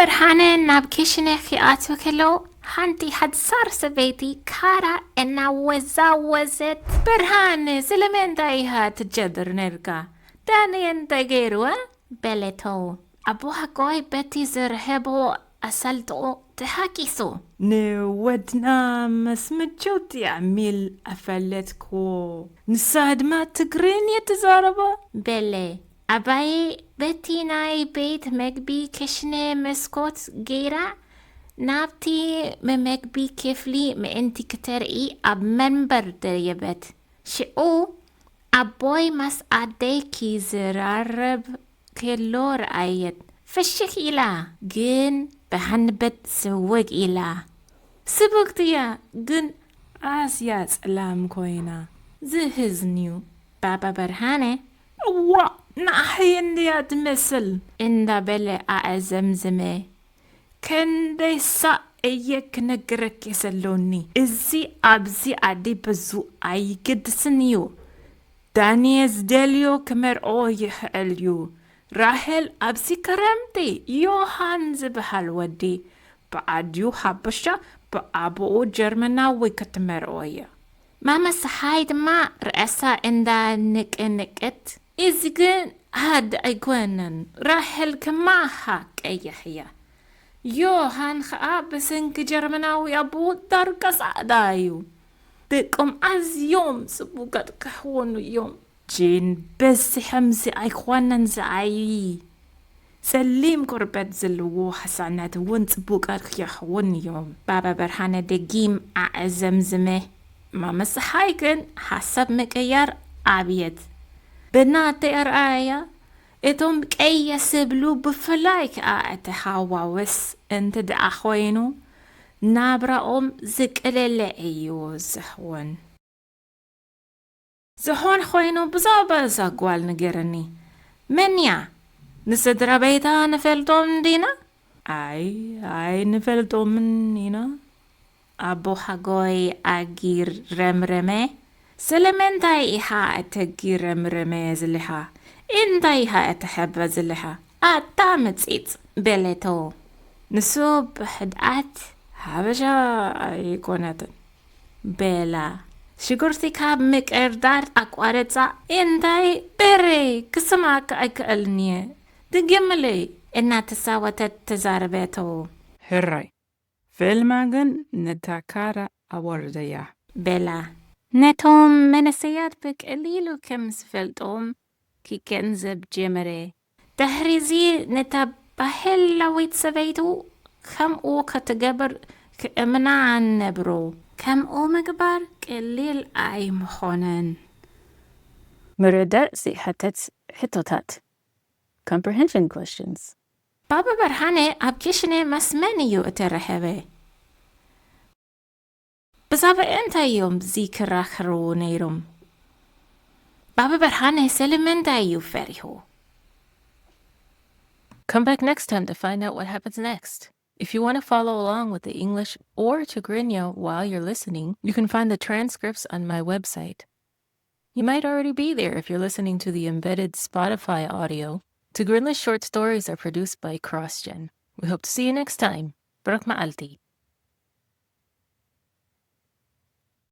ብርሃነ ናብ ኪሽነ ክኣትው ከሎ፣ ሓንቲ ሓጻር ሰበይቲ ካራ እናወዛወዘት፣ "ብርሃነ፣ ስለምንታይ ኢኻ ትጀድር ነርካ? ዳንኤል እንታይ ገይርዋ?" በለቶ። ኣቦ ሓጎይ በቲ ዝረኸቦ ኣሳልጦ ተሓጒሱ። "ንወድና ምስ ምቾት የዕሚል ኣፈለጥክዎ። ንሳ ድማ ትግርኛ ትዛረባ?" በለ። ኣባዬ በቲ ናይ ቤት መግቢ ክሽነ መስኮት ገይራ ናብቲ መመግቢ ክፍሊ ምእንቲ ክተርኢ ኣብ መንበር ደየበት። ሽዑ ኣቦይ ምስ ኣደይ ክዘራረብ ከሎ ረኣየት። ፍሽኽ ኢላ፣ ግን ብሃንበት ስውግ ኢላ። ስብእቲ እያ፣ ግን ኣዝያ ጸላም ኮይና። ዝሕዝን'ዩ። ባባ በርሃነ፣ "እዋእ፣ ንዓኺ እንድያ ትመስል!" እንዳበለ ኣዕዘምዘመ። "ክንደይ ሳዕ እየ ክነግረኪ ዘሎኒ፣ እዚ ኣብዚ ዓዲ ብዙ ኣይግድስን እዩ። ዳንኤል ዝደልዮ ክመርዖ ይኽእል እዩ። ራሄል ኣብዚ ክረምቲ ዮሃን ዝበሃል ወዲ ብኣዲኡ ሓበሻ ብኣቦኡ ጀርመናዊ ክትመርዖ እያ።" ማማ ሰሓይ ድማ ርእሳ እንዳ ንቅንቅት፣ "እዚ ግን ዓዲ ኣይኮነን፣ ራሄል ከማኻ ቀያሕ እያ። ዮሃን ኸኣ ብሰንኪ ጀርመናዊ ኣቦኡ ዳርጋ ጻዕዳ እዩ። ደቆም ኣዝዮም ጽቡቃት ክኾኑ እዮም። ጂን በዚ ከምዚ ኣይኮነን ዝዓዪ። ጸሊም ቆርበት ዘለዎ ህጻናት እውን ጽቡቃት ክኾኑ እዮም።" ባባ በርሃነ ደጊም ኣዕዘምዝመ። ማማ ሰሓይ ግን ሓሳብ ምቅያር ኣብየት። ብናተይ ኣርኣያ፣ እቶም ቀየ ዝብሉ ብፍላይ ከኣ እቲ ሃዋውስ እንተ ደኣ ኮይኑ፣ ናብራኦም ዝቅለለ እዩ ዝኸውን። ዝኾነ ኮይኑ፣ ብዛዕባ እዛ ጓል ንገረኒ። መን እያ? ንስድራ ቤታ ንፈልጦም ዲና? ኣይ፣ ኣይንፈልጦምን ኢና። ኣቦ ሓጎይ ኣጊረምረመ። ስለምንታይ ኢኻ እተጊረምረመ ዘለኻ? እንታይ ኢኻ እተሕበ ዘለኻ? ኣታ ምጺጽ! በለቶ። ንሱ ብሕድኣት፣ "ሓበሻ ኣይኮነትን" በላ። ሽጉርቲ ካብ ምቅርዳድ ኣቋረጻ። "እንታይ በሬ፣ ክስማዓካ ኣይክእልን እየ፣ ድገምለይ!" እናተሳወተት ተዛረበቶ። "ሕራይ፣ ፌልማ ግን ነታ ካራ ኣወርደያ!" በላ። ነቶም መነሰያት ብቀሊሉ ከም ዝፈልጦም ክገንዘብ ጀመረ። ድሕሪዚ ነታ ባህላዊት ሰበይቱ ከምኡ ክትገብር ክእምና ነብሮ። ከምኡ ምግባር ቀሊል ኣይምኾነን። ምርዳእ ዘይሓተት ሕቶታት። Comprehension questions. ባባ በርሃነ ኣብ ኪሽነ ምስ መን እዩ እተራኸበ? ብዛዕባ እንታይ እዮም ዝከራኸሩ ነይሮም? ባባ በርሃነ ስለምንታይ እዩ ፈሪሁ? Come back next time to find out what happens next. If you want to follow along with the English or Tigrinya while you're listening, you can find the transcripts on my website. You might already be there if you're listening to the embedded Spotify audio. Tigrinya short stories are produced by CrossGen. We hope to see you next time. ብሩኽ መዓልቲ።